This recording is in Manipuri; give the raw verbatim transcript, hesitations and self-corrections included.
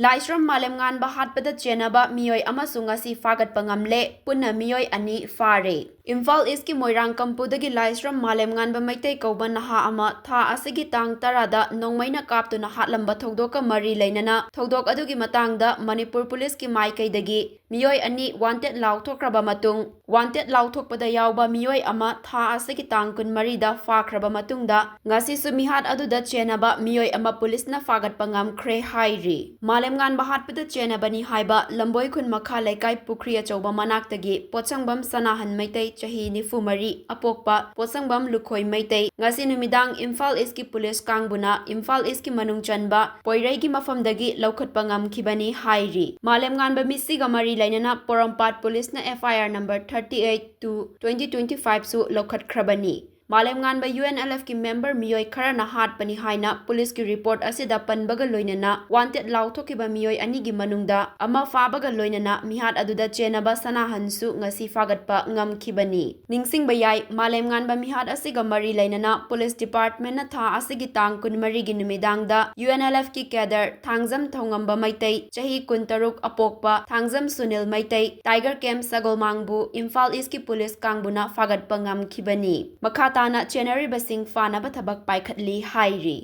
ꯂꯥꯏꯁ꯭ꯔꯝ ꯃꯥꯂꯦꯝꯉꯥꯟꯕ ꯍꯥꯠꯄꯗ ꯆꯦꯟꯅꯕ ꯃꯤꯑꯣꯏ ꯑꯃꯁꯨ ꯉꯁꯤ ꯐꯥꯒꯠꯄ ꯉꯝꯂꯦ꯫ ꯄꯨꯟꯅ ꯃꯤꯑꯣꯏ ꯑꯅꯤ ꯐꯥꯔꯦ꯫ ꯏꯝꯐꯥꯜ ꯏꯁꯀꯤ ꯃꯣꯏꯔꯥꯡꯀꯝꯄꯨꯗꯒꯤ ꯂꯥꯏꯁ꯭ꯔꯝ ꯃꯥꯂꯦꯝꯉꯥꯟꯕ ꯃꯩꯇꯩ ꯀꯧꯕ ꯅꯍꯥ ꯑꯃ ꯊꯥ ꯑꯁꯤꯒꯤ ꯇꯥꯡ ꯇꯔꯥꯗ ꯅꯣꯡꯃꯩꯅ ꯀꯥꯞꯇꯨꯅ ꯍꯥꯠꯂꯝꯕ ꯊꯧꯗꯣꯛꯀ ꯃꯔꯤ ꯂꯩꯅꯅ ꯊꯧꯗꯣꯛ ꯑꯗꯨꯒꯤ ꯃꯇꯥꯡꯗ ꯃꯅꯤꯄꯨꯔ ꯄꯨꯂꯤꯁꯀꯤ ꯃꯥꯏꯀꯩꯗꯒꯤ ꯃꯤꯑꯣꯏ ꯑꯅꯤ ꯋꯥꯟꯇꯦꯗ ꯂꯥꯎꯊꯣꯛꯈ꯭ꯔꯕ ꯃꯇꯨꯡ, ꯋꯥꯟꯇꯦꯗ ꯂꯥꯎꯊꯣꯛꯄꯗ ꯌꯥꯎꯕ ꯃꯤꯑꯣꯏ ꯑꯃ ꯊꯥ ꯑꯁꯤꯒꯤ ꯇꯥꯡ ꯀꯨꯟꯃꯔꯤꯗ ꯐꯥꯈ꯭ꯔꯕ ꯃꯇꯨꯡꯗ, ꯉꯁꯤꯁꯨ ꯃꯤꯍꯥꯠ ꯑꯗꯨꯗ ꯆꯦꯟꯅꯕ ꯃꯤꯑꯣꯏ ꯑꯃ ꯄꯨꯂꯤꯁꯅ ꯐꯥꯒꯠꯄ ꯉꯝꯈ꯭ꯔꯦ ꯍꯥꯏꯔꯤ꯫ ꯃꯥꯂꯦꯝꯉꯥꯟꯕ ꯍꯥꯠꯄꯗ ꯆꯦꯟꯅꯕꯅꯤ ꯍꯥꯏꯕ ꯂꯝꯕꯣꯏꯈꯨꯟ ꯃꯈꯥ ꯂꯩꯀꯥꯏ ꯄꯨꯈ꯭ꯔꯤ ꯑꯆꯧꯕ ꯃꯅꯥꯛꯇꯒꯤ ꯄꯣꯠꯁꯪꯕꯝ ꯁꯅꯥꯍꯟ ꯃꯩꯇꯩ, ꯆꯍꯤ ꯅꯤꯐꯨ ꯃꯔꯤ, ꯑꯄꯣꯛꯄ ꯄꯣꯠꯁꯪꯕꯝ ꯂꯨꯈꯣꯏ ꯃꯩꯇꯩ, ꯉꯁꯤ ꯅꯨꯃꯤꯗꯥꯡ ꯏꯝꯐꯥꯜ ꯏꯁꯀꯤ ꯄꯨꯂꯤꯁ ꯀꯥꯡꯕꯨꯅ ꯏꯝꯐꯥꯜ ꯏꯁꯀꯤ ꯃꯅꯨꯡ ꯆꯟꯕ ꯄꯣꯏꯔꯩꯒꯤ ꯃꯐꯝꯗꯒꯤ ꯂꯧꯈꯠꯄ ꯉꯝꯈꯤꯕꯅꯤ ꯍꯥꯏꯔꯤ꯫ ꯃꯥꯂꯦꯝꯉꯥꯟꯕ ꯃꯤꯁꯤꯒ ꯃꯔꯤ ꯂꯩꯅꯅ ꯄꯣꯔꯣꯝꯄꯥꯠ ꯄꯨꯂꯤꯁꯅ F I R number thirty eight two twenty twenty five ꯁꯨ ꯂꯧꯈꯠꯈ꯭ꯔꯕꯅꯤ꯫ ꯃꯥꯂꯦꯝꯉꯥꯟꯕ U N L F ꯀꯤ member ꯃꯤꯑꯣꯏ ꯈꯔꯅ ꯍꯥꯠꯄꯅꯤ ꯍꯥꯏꯅ ꯄꯨꯂꯤꯁꯀꯤ report ꯑꯁꯤꯗ ꯄꯟꯕꯒ ꯂꯣꯏꯅꯅ ꯋꯥꯟꯇꯦꯗ ꯂꯥꯎꯊꯣꯛꯈꯤꯕ ꯃꯤꯑꯣꯏ ꯑꯅꯤꯒꯤ ꯃꯅꯨꯡꯗ ꯑꯃ ꯐꯥꯕꯒ ꯂꯣꯏꯅꯅ ꯃꯤꯍꯥꯠ ꯑꯗꯨꯗ ꯆꯦꯟꯅꯕ ꯁꯅꯥꯍꯟꯁꯨ ꯉꯁꯤ ꯐꯥꯒꯠꯄ ꯉꯝꯈꯤꯕꯅꯤ꯫ ꯅꯤꯡꯁꯤꯡꯕ ꯌꯥꯏ, ꯃꯥꯂꯦꯝꯉꯥꯟꯕ ꯃꯤꯍꯥꯠ ꯑꯁꯤꯒ ꯃꯔꯤ ꯂꯩꯅꯅ ꯄꯨꯂꯤꯁ department ꯅ ꯊꯥ ꯑꯁꯤꯒꯤ ꯇꯥꯡ ꯀꯨꯟꯃꯔꯤꯒꯤ ꯅꯨꯃꯤꯗꯥꯡꯗ U N L F ꯀꯤ cadre ꯊꯥꯡꯖꯝ ꯊꯧꯉꯝꯕ ꯃꯩꯇꯩ, ꯆꯍꯤ ꯀꯨꯟꯇꯔꯨꯛ, ꯑꯄꯣꯛꯄ ꯊꯥꯡꯖꯝ ꯁꯨꯅꯤꯜ ꯃꯩꯇꯩ, Tiger Camp ꯁꯒꯣꯜꯃꯥꯡꯕꯨ ꯏꯝꯐꯥꯜ ꯏꯁꯀꯤ ꯄꯨꯂꯤꯁ ꯀꯥꯡꯕꯨꯅ ꯐꯥꯒꯠꯄ ꯉꯝꯈꯤꯕꯅꯤ꯫ ꯃꯈꯥ ꯇꯥꯅ ꯆꯦꯟꯅꯔꯤꯕꯁꯤꯡ ꯐꯥꯅꯕ ꯊꯕꯛ ꯄꯥꯏꯈꯠꯂꯤ ꯍꯥꯏꯔꯤ꯫